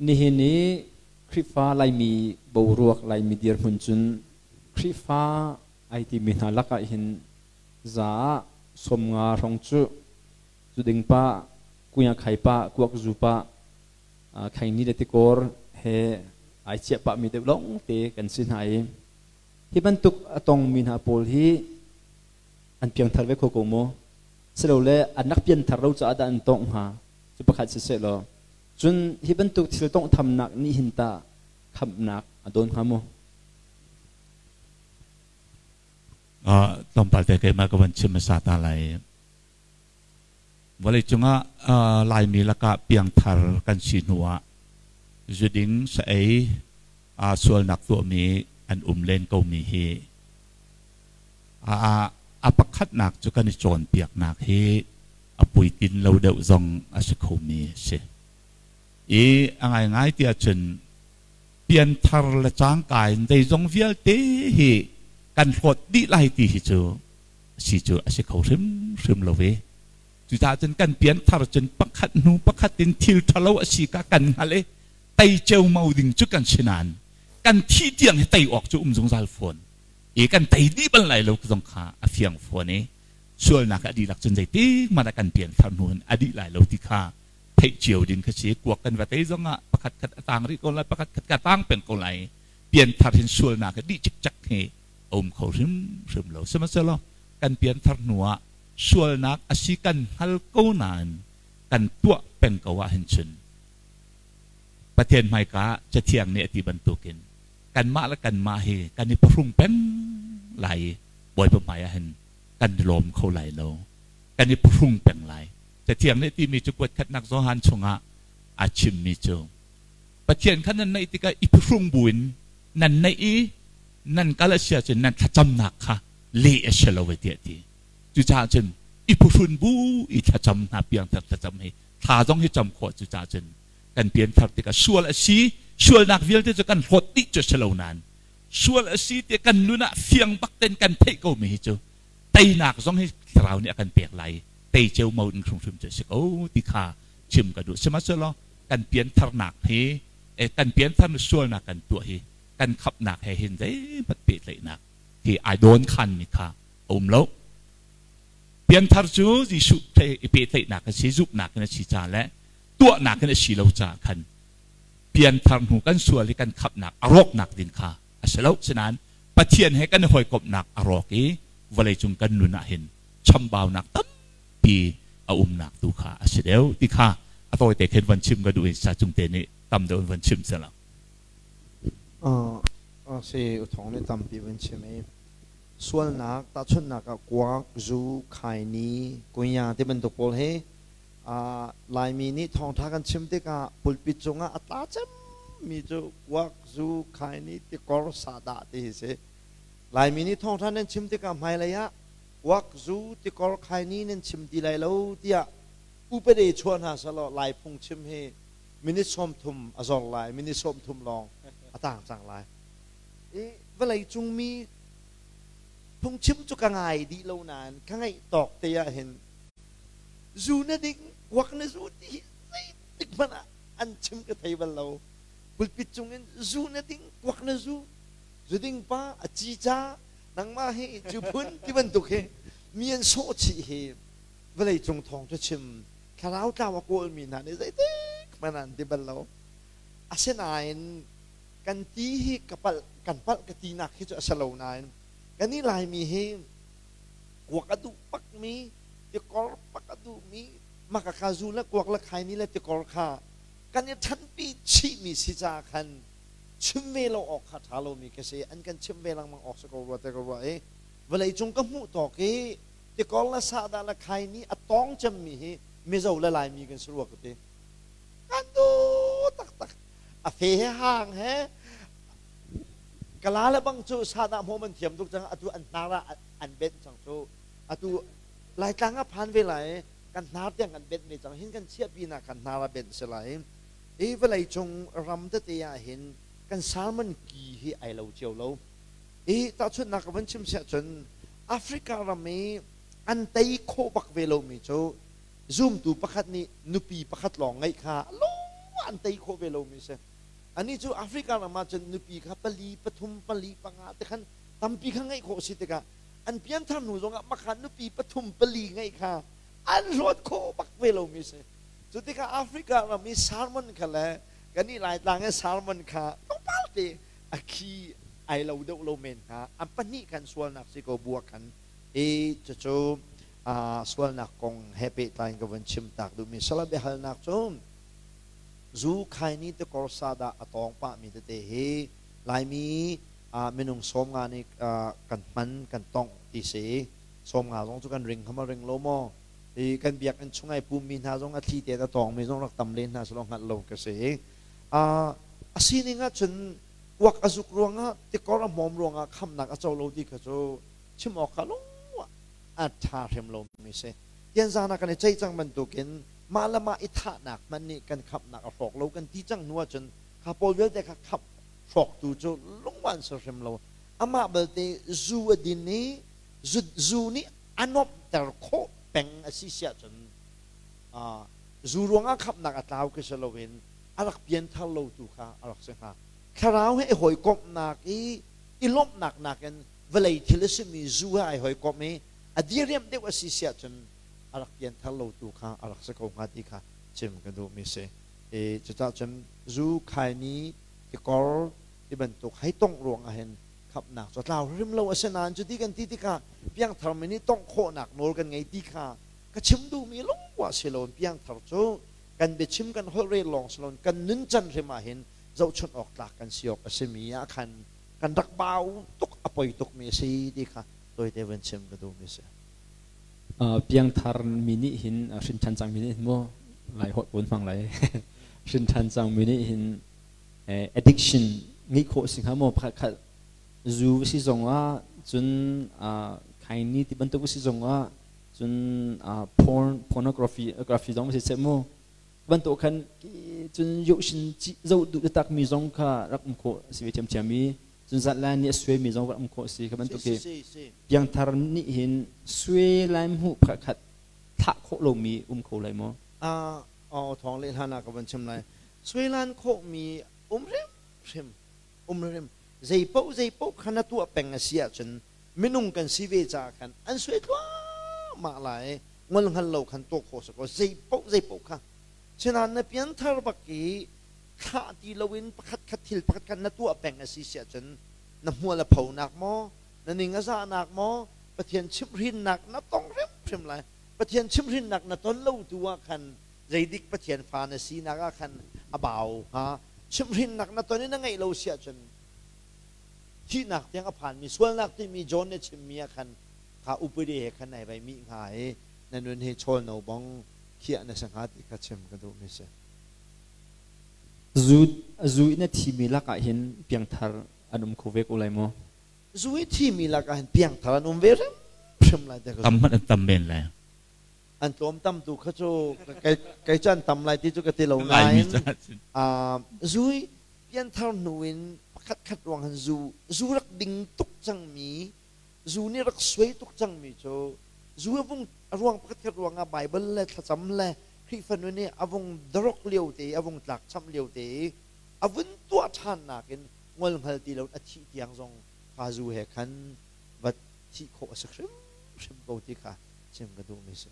Nihin i Khrihfa Laimi boruak Laimi dirhmun cun Khrihfa ai timi hna lakah hin za ah 50 hrawng cu zuding pa, kunya khai pa, kuak zu pa, khaini le tikor he ai chiah pahmi deuh lawng te kan si hna i hi bantuk a tongmi hna pawl hi an piangthar ve kho ko maw? Silole an rak pianthar lo caah dah an tongh hnga? Cu pakhat siseh law cun hi bantuk thil tonghthamnak nih hin tah khamhnak a dawn hnga maw? Tlawmpal te keimah ka van chim hmasa ta lai. Vawlei cungah Laimi lakah piangthar kan si hnu ah zuding sa ei sualnak tuahmi an um len komi hi a pakhatnak cu kan i cawnpiaknak hi a puitlin lo deuh zong a si khomi a si. I a ngaingai ti ahcun pianthar le cangka in zeizong vialte hi kan hlawt dih lai ti hi cu si cu a si kho hrimhrim lo ve. Cucaah cun kan pianthar cun pakhat hnu pakhat in thil ṭhalo a si ka kan hngalh i tei ceumau ding cu kan si nain kan thih tiang hi tei awk cu um zungzal fawn. I kan tei dih bal lai lo zong kha a fiang fawn i sualnak a dihlak cun zeitik hmanh ah kan pianthar hnu in a dih lai lo ti kha theih cio ding kha si. Kuak kan va tei zong ah pakhat khat a tang rih ko lai, pakhat khat ka tang peng ko lai. Pianthar hin sualnak a dih cikcek hi a um kho hrimhrim lo. Sihmanhsehlaw kan pianthar hnu ah sualnak a si kan hngal ko nain kan tuah peng ko ahhin cun Pathian hmaika Cathiang nih a ti bantukin kanmah le kanmah hi kan i phuhrung peng lai i Bawipa hmai ah hin kan i lawm kho lai lo. Kan i phuhrung peng lai. Cathiang nih timi cu kuatkhatnak Johan chungah a chimmi cu Pathian kha nan naih tikah i phuhrung buin nan naih i nan kal a si ahcun nan thlacamnak kha leh a si lo ve tiah ti. Cucaah cun i phuhrun bu i thlacam hna piangthar thlacam hi thla zong hi cam khawh cucaah cun kan pianthar tikah sual a si sualnak vialte cu kan hlawt dih cu a si lo nain sual a si ti kan nun ah fiang bak ten kan theih ko mi hi cu teinak zong hi thlarau nih a kan pek lai tei ceumau in hrimhrim cu a si ko ti kha chim ka duh sihmanhsehlaw kan piantharnak hi kan pianthar ni sualnak kan tuah hi kan khapnak he hin zeihmanh pehtlaihnak hi ai dawn khan mi kha a um lo pianthar cu Jesuh i pehtlaihnak a si zumhnak in a si ca le tuahnak in a si lo caah khan pianthar hnu kan sual i kan khamhnak a rawknak ding kha a si lo. Sinain Pathian he kan i hawikomhnak a rawk i vawleicung kan nun ah hin chambaunak tampi a umnak tu kha a si deuh ti kha a tawite khin van chim ka duh i sa cung te nih tam deuh in van chim selaw. Si uthong nih tampi van chim i sualnak tahchunhnak ah kuak, zu, khaini, kunya ti bantuk pawl hi Laimi nih thawngṭha kan chim tikah pulpit cungah a tla cemmi cu kuak, zu, khaini, tikor, sahdah ti hi si. Laimi nih thawngṭha nan chim tikah hmailei ah kuak, zu, tikor, khaini nan chim ti lai lo tiah upade chuah hna selaw Lai phungchim hi minute 30 a zor lai, minute 30 lawng a tang cang lai. I vawlei cung mi phungchim cu ka ngai dih lo nain ka ngaih tawk te ah hin Zu na ding, kuak na zu ti hi zeitik hmanh ah an chim ka thei bal lo. Pulpit cungin zu na ding, kuak na zu, zu ding pa a ci ca, nangmah hi cu phun ti bantuk hi mi an sawh chih hi vawlei cung thawng cu chim thlarau tlau a kawlmi hna nih zeitik hmanh ah an ti bal lo. Asinain kan ti hi ka palh kan palh ka tinak hi cu a si lo nain kan i Laimi hi kuak a duh bakmi tikor bak a duhmi maka kha zu le kuak le khaini le tikor kha kan i ṭhanpi chihmi si caah khan chim ve lo awk kha ṭha lomi ka si an kan chim ve lengmang awk si ko rua te ka ruah i vawlei cung ka hmuh tawk i tikor le sahdah le khaini a tawng cemmi hi Mizo le Laimi kan si rua ka ti kan duh taktak a fe he hang he Kala le bang cu sahdah hmawm an thiam tuk cang atu an hnar ah an benh cang cu atu Laitlang ah phan ve lai kan hnar tiang kan benh ve cang hin kan chiahpi nak kan hnar ah benh si lai hi vawlei cung ram tete ah hin kan salmon ki hi ai lo cio lo i tahchunhnak ka van chim siah cun Africa ram i an tei khawh bak ve lomi cu zumtu pakhat nih nupi pakhat lawng ngeih kha lung an tei khawh ve lomi si. Ani cu Africa ram ah cun nupi kha pali, pathum, pali, panga te khan tampi kha ngeih khawh si tikah an pianthar hnu zongah makha nupi pathum pali ngeih kha an hlawt khawh bak ve lomi si. Cu tikah Africa ram i sermon kha le kan i Laitlang i sermon kha tlawmpal te a khi ai lo deuh lo men hnga. An pahnih khan sualnak si ko bua khan i cucu sualnak kong he pehtlai in ka vun chim tak duhmi sala biahalnak cu zu khaini tikor sadah a tawng pahmi tete hi Laimi minung 50 nih kan hman kan tongh ti si. 50 zong cu kan ring kha ma ring lo maw? I kan biakinn chung ai pummi hna zong a thli te a tawngmi zong rak tam len hna selaw hngalh lo ka si. A sining ah cun kuak a zuk ruangah tikor a hmawm ruangah khamnak a co lo ti kha cu chim awk kha lung a ṭha hrim lomi si. Tianzan ah kan i ceih cang bantukin mah le mah i thahnak hmanh nih kan khamhnak a hrawk lo kan ti cang hnu ahcun kha pawl vialte kha khamh hrawktu cu lungwan si hrim lo. Amah belte zu a din i zu nih a nuamhter khawh peng a si si ahcun zu ruangah khamhnak a tlau khi si loin a rak pianthar lo tu kha a rak si hnga. Thlarau he i hawikomhnak i i lawmhnak nakin vawlei thil a simi zu he ai hawikomh i a diriamh deuh a si si ahcun a rak pianthar lo tu kha a rak si ko hnga ti kha chim ka duhmi si. I cucaah cun zu khaini tikor ti bantuk hei tongh ruangah hin khamhnak cu a tlau hrim lo. Asinain cuti kan ti tikah piangthar mi nih tongh khawhnak nawl kan ngei ti kha ka chim duhmi lungwa si loin piangthar cu kan biachim kan holh rel lawng si loin kan nuncan hrim ah hin zohchunh awk tlak kan si awk a simi ah khan kan rak bau tuk a poi tukmi a si ti kha tawite vun chim ka duhmi a si. Piangthar mi nih hin hrin ṭhan cangmi nih hin mu lai holh pun hmang lai hrin ṭhan cangmi nih hin addiction ngeih khawh si hnga maw? Pakhat khat zu si zongah cun khaini ti bantuk si zongah cun porn pornography graphy zong si seh mu bantuk khan cun yohshin zo duh tak mi zong kha rak um khawh si ve thiamthiam i cun zat lai nih a suai mi zong rak um khawh si kha bantuk hi piangthar nih hin suai lai hmuh pakhat khat thlah khawh lomi um kho lai maw? Aw thawng le hlan ah ka van chim lai. Suailan khawhmi um hrimhrim um hrim zeipaoh zeipaoh kha na tuah peng a si ahcun minung kan si ve caah khan an suai thluahmah lai. Ngol hngal lo khan tuah khawh si ko zeipaoh zeipaoh kha. Sinain na pianthar bak i thlah ti loin pakhat khat thil pakhat khat na tuah peng a si si ahcun na hmual a phonak maw, na ning a zahnak maw, Pathian chimhhrinnak na tong hrimhrim lai. Pathian chimhhrinnak na ton lo tu ah khan zeidik Pathian fa na sinak ah khan a bau hnga. Chimhhrinnak na ton i na ngeih lo si ahcun thihnak tiang a phanmi sualnak timi John nih a chimmi ah khan kha upadi he khan ai vai mih hnga i na nun hi chawl no bong khiah na si hnga ti kha chim ka duhmi si. Zu zu in a thimi lakah hin piangthar an um kho ve ko lai maw? Zu i thimi lakah hin piangthar an um ve hrimhrim lai ti ka Tam hmanh an tam men lai. An tlawm tam tu kha cu kei cu an tam lai ti cu ka ti lo nain zu i pianthar hnu in pakhat khat ruang han zu zu rak ding tuk cangmi, zu nih rak suai tuk cangmi cu zu a vung a ruang pakhat khat ruangah Bible le thlacam le Khrihfa nun i a vung drok lio te i a vung tlak chamh lio te i a vun tuah ṭhan nakin ngol hngal ti lo a thih tiang zong kha zu he khan va thih khawh a si hrimhrim ko ti kha chim ka duhmi si.